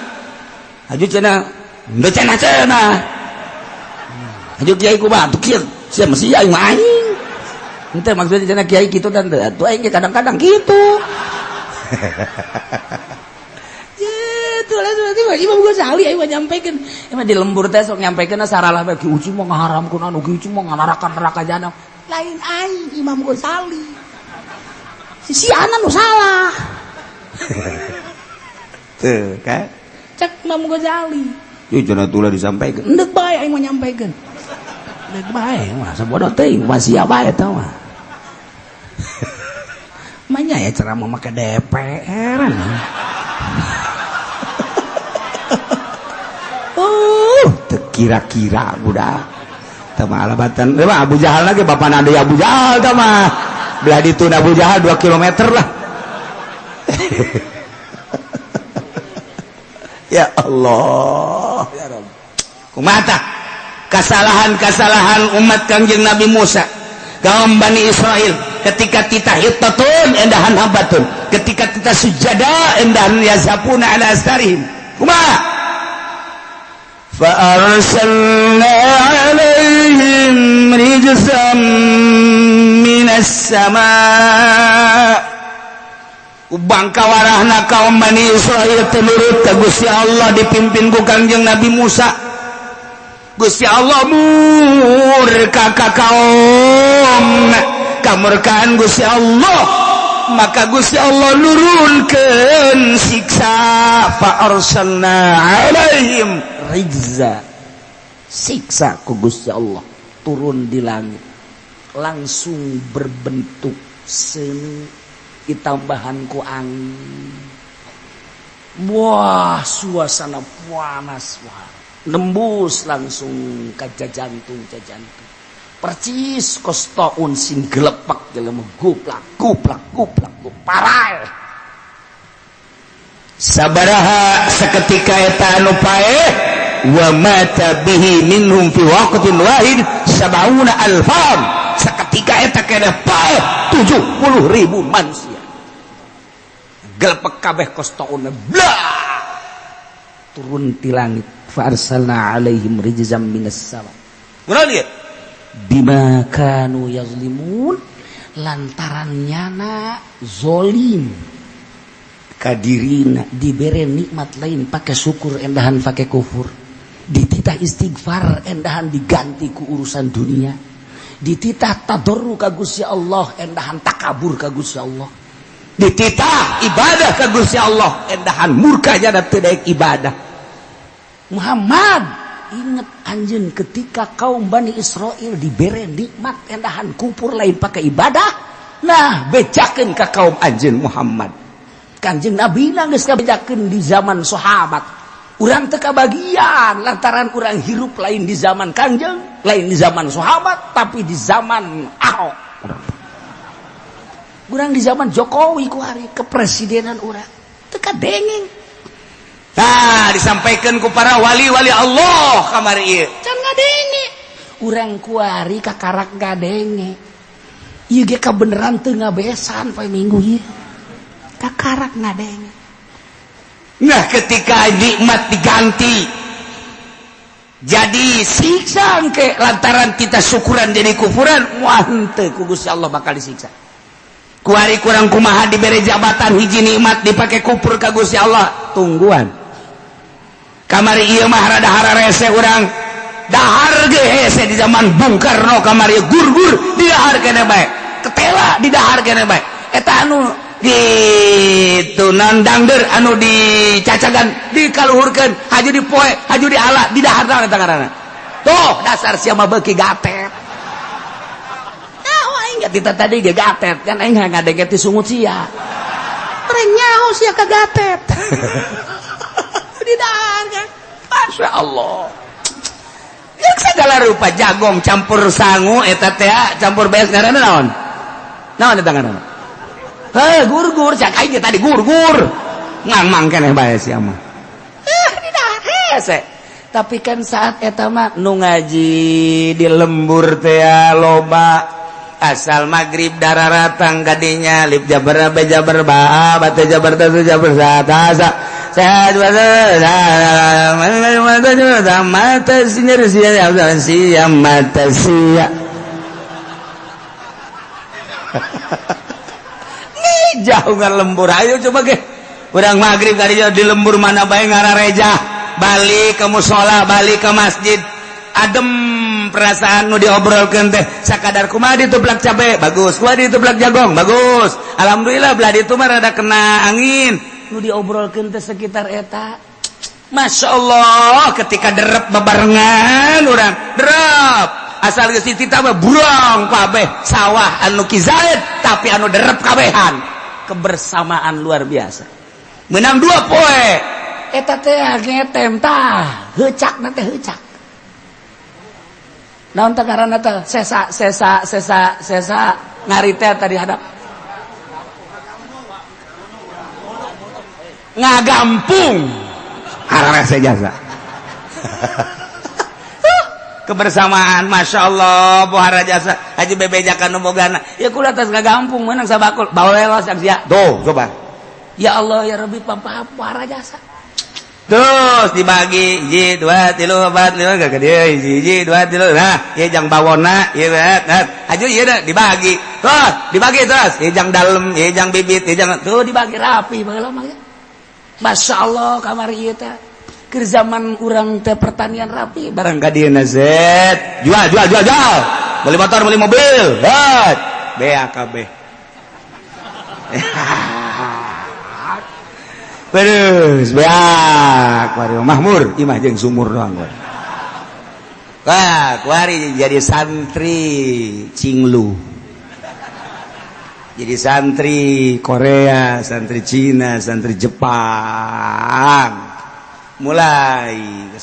Haju cenah henteu cenah cenah. Haju kiai kumaha tuh kieu sia mesti aing mah aing. Henteu maksudnya cenah kiai kitu dan atuh aing ge kadang-kadang kitu. Imam Ghazali aing mah nyampaikan emang di lembur teh sok nyampaikan saralah bae Ki Uci mah ngaharamkeun anu Ki Uci mah nganarakan neraka jahanam lain aing Imam Ghazali si ana nu salah tuh kan cek Imam Ghazali Ieu cenah tulah disampaikan. Endek bae aing mah nyampaikeun. Endek bae mah sabodoh teuing mah sia bae eta mah. Manya ya ceramah make DPR. Kira-kira budak tama alabatan mah Abu Jahal lagi bapak nade Abu Jahal tama belah ditu Abu Jahal 2 km lah. Ya Allah ya Rabb, kumata kesalahan-kesalahan umat Kangjeng Nabi Musa kaum Bani Israel ketika titah hittatun endahan habatun, ketika titah sujada endahan yazapuna ala astarihim. Kumaha فأرسلنا عليهم رجزا من السماء. Bangka warahna kaum Bani Israil tenurut ka Gusti Allah dipimpin ku Kangjeng Nabi Musa. Gusti Allah murka ka kaum, kamurkaan Gusti Allah, maka Gusti Allah nurunkeun siksa. Fa arsalna alaihim rijza, siksa ku Gusti Allah turun di langit langsung berbentuk seni ditambahan ku angin. Wah, suasana panas, wah, nembus langsung ke jantung, ke jantung. Percis kos taun sing gelepak jelema guplak guplak guplak parai. Sabaraha seketika eta anu paeh wa mata bihi minhum fi waqtin wahid sab'una alfan. Seketika eta kena paeh 70.000 manusia. Gelepek kabeh kos taun blah turun ti langit. Fa arsalna alaihim rijzam minas sama. Kunaon ieu? Bima kanu yazlimun, lantaran nyana zolim kadirina dibere nikmat lain pakai syukur endahan pakai kufur, dititah istighfar endahan diganti ku urusan dunia, dititah tadarru ka Gusti Allah endahan takabur ka Gusti Allah, dititah ibadah ka Gusti Allah endahan murka jana teu daek ibadah. Muhammad ingat anjeun ketika kaum Bani Israel dibere nikmat endahan kupur lain pakai ibadah, nah bejakeun ka kaum anjeun Muhammad. Kanjeng Nabi geus kabejakeun di zaman sahabat. Urang teu kabagian lantaran urang hirup lain di zaman Kanjeng, lain di zaman sahabat, tapi di zaman Ahok. Urang di zaman Jokowi ku hari kepresidenan urang teu kadengeng. Nah, disampaikan ku para wali-wali Allah kamari ieu. Can ngadenge. Urang kuari kakarak ngadenge. Ieu ge kabeneran teu ngabesan poe Minggu ieu. Kakarak ngadenge. Nah, ketika nikmat diganti jadi siksa engke lantaran kita syukuran jadi kufuran, wah henteu ku Gusti Allah bakal disiksa. Kuari kurang kumaha dibere jabatan hiji nikmat dipake kufur ka Gusti Allah, tungguan. Kamari ieu mah rada hararese urang dahar ge hese di zaman Bung Karno kamari gurgur di dahar kene bae, ketela di dahar kene bae. Eta anu gitu nandangder anu dicacagan dikaluhurkeun haju dipoe haju diala di dahar eta ngaranna. Tuh dasar sia mah beuki gatet. Nah, aing ge tadi ge gatet kan aing ngadenge ti sungut sia. Teu nyaho sia ka gatet. Di dahar kan. Masya Allah. Yang segala rupa jagong campur sangu eta teh campur beas ngaranna naon? Naon eta ngaranna? Heh, gurgur cak aing tadi gurgur. Ngangmang keneh bae sia mah. Di dahar hese. Tapi kan saat eta mah nu ngaji di lembur teh loba asal maghrib dararatang kadinya lip jabar ba jabar ba bate jabar ta jabar sa ta sa sa mata sinyar sia sia mata sia. Nih jauh ngar lembur ayo coba ge urang maghrib kadinya di lembur mana bae ngarareja balik ke musola balik ke masjid adem perasaan nu diobrolkeun teh sakadar kumaha ditu blak cabe bagus kumaha ditu blak jagong bagus alhamdulillah belah ditu mah rada kena angin nu diobrolkeun teh sekitar eta. Masya Allah ketika derep bebarengan urang derep asal geus dititah mah burang kabeh sawah anu Ki Zaid tapi anu derep kabehan kebersamaan luar biasa menang 2 poe eta teh ngetem tah heucakna teh heucak naon teh ngaranna teh sesa sesa sesa sesa ngari teh tadi hadap ngagampung hararese jasa. Kebersamaan Masya Allah bohara jasa haji bebejakan nu bogana ya kula atas ngagampung menang sabakul bawelos sia tuh coba ya Allah ya Rabbi pampah jasa terus dibagi hiji 2 3 4 5 ka dieu hiji 2 3 nah ieu jang bawona ieu aju ieu dibagi terus dibagi terus ieu jang dalem ieu jang bibit ieu jang tuh dibagi rapi baheula mah. Masya Allah kamari ieu teh keur zaman urang teh pertanian rapi barang ka dieu na zet jual jual jual jual beli motor beli mobil het BAKB terus beak kuari mahmur imah jeung sumur doang kuari. Wah kuari jadi santri cinglu jadi santri Korea, santri Cina, santri Jepang mulai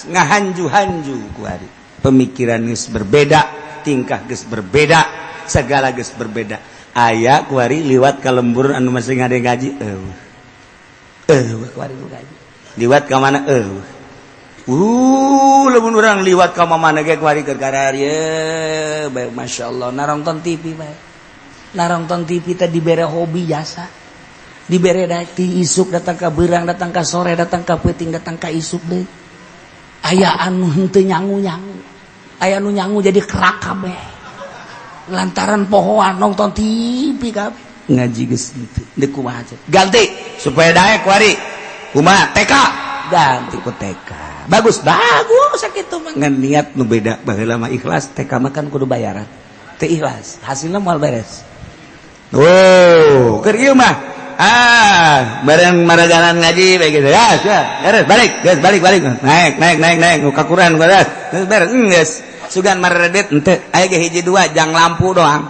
ngahanju-hanju kuari pemikiran geus berbeda, tingkah geus berbeda, segala geus berbeda aya kuari liwat ka lembur anu masih ngade ngaji eueuh kuari nu ngaji liwat ka mana eueuh lamun urang liwat ka mana ge kuari keur kararieu bae masyaallah narongton TV bae narongton TV teh dibere hobi jasa dibere ti isuk datang ka beurang datang ka sore datang ka peuting datang ka isuk deui aya anu henteu nyangu-nyangu aya anu nyangu jadi kerak kabeh lantaran pohoan nonton TV kabeh ngaji geus henteu deuk kumaha ganti supaya daek kuari kumaha TK ganti ku TK bagus bagus sakitu mah ngan niat nu beda baheula mah ikhlas TK mah kan kudu bayaran teu ikhlas hasilna moal beres. Oh keur ieu mah ah bareng maragalan ngaji bae gitu ya beres balik geus balik balik naik naik naik naik nu kakuran beres beres geus sugan maredet henteu aya ge hiji dua jang lampu doang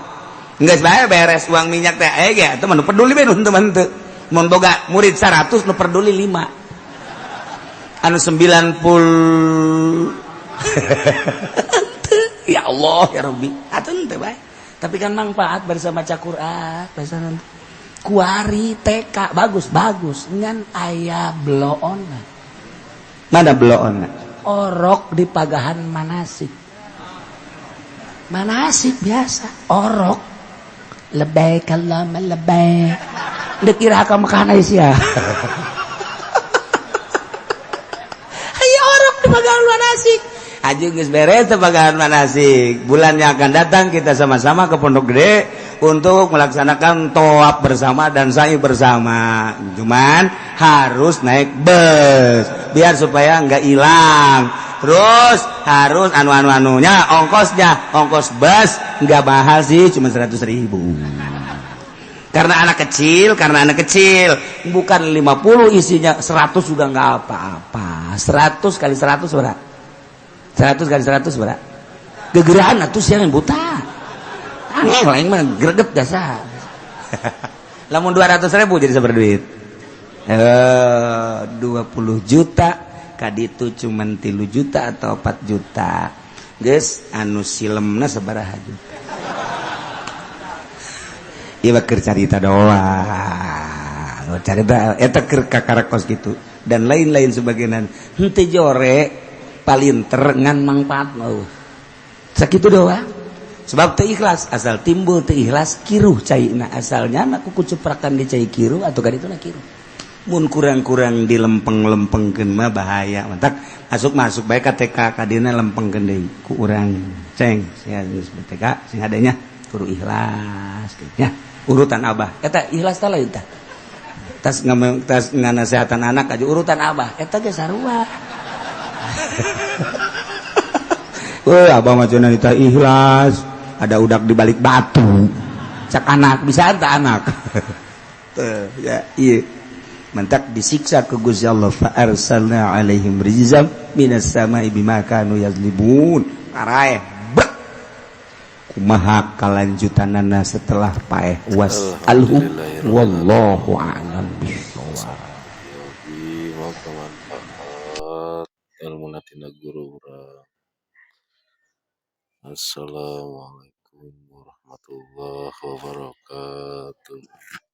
geus bae beres uang minyak teh aya ge atuh mah nu peduli bae nu henteu mah henteu mun boga murid 100 nu peduli 5 anu 90 ya Allah ya Rabbi atuh henteu bae tapi kan manfaat bersama maca Quran bersama kuari TK bagus bagus ngan aya bloona mana bloona orok di pagahan manasik manasik biasa orok lebay kalama lebay deuk iraha ka Mekah sia aya orok di pagahan manasik Aji geus beres pagahan manasik bulan yang akan datang kita sama-sama ke Pondok Gede untuk melaksanakan tawaf bersama dan sa'i bersama. Cuman harus naik bus biar supaya nggak hilang. Terus harus anu-anu-anunya ongkosnya, ongkos bus nggak mahal sih, cuma 100.000. Karena anak kecil, bukan 50 isinya 100 juga nggak apa-apa. 100 kali 100 berapa? 100 kali 100 berapa? Gegerahan atuh sia yang buta. Angel aing mah greget jasa. Lamun 200.000 jadi sabar duit. 20 juta kaditu cuman 3 juta atau 4 juta. Geus anu silemna sabaraha juta. Ieu mah keur carita doang. Carita eta keur kakarakos kitu dan lain-lain sebagainya. Henteu jore palinter ngan mangfaat mah. Sakitu doang. Sebab teu ikhlas, asal timbul teu ikhlas kiruh caina asalnya na kuku cuprakan di cai kiruh atau kadituna kiruh. Mun kurang-kurang dilempeng-lempengkeun mah bahaya. Mantak masuk-masuk bae ka TK kadina lempengkeun deui ku urang. Ceng, sia geus TK sing hadenya kudu ikhlas nya. Urutan abah. Eta ikhlas teh lain tah. Tas tas nganasehatan anak aja urutan abah. Eta ge sarua. Wah, abah mah cenah eta ikhlas. Ada udak di balik batu. Cak anak bisa anta anak. Tuh, ya, iya. Mantak disiksa ku Gusti Allah, fa arsalna alaihim rijzam minas sama'i bima kanu yazlimun. Paraeh brek. Kumaha kalanjutanana setelah paeh, was alhum wallahu a'lam bishawab. Yogi, moga manfaat ilmu tina guru urang. Assalamualaikum warahmatullahi wabarakatuh.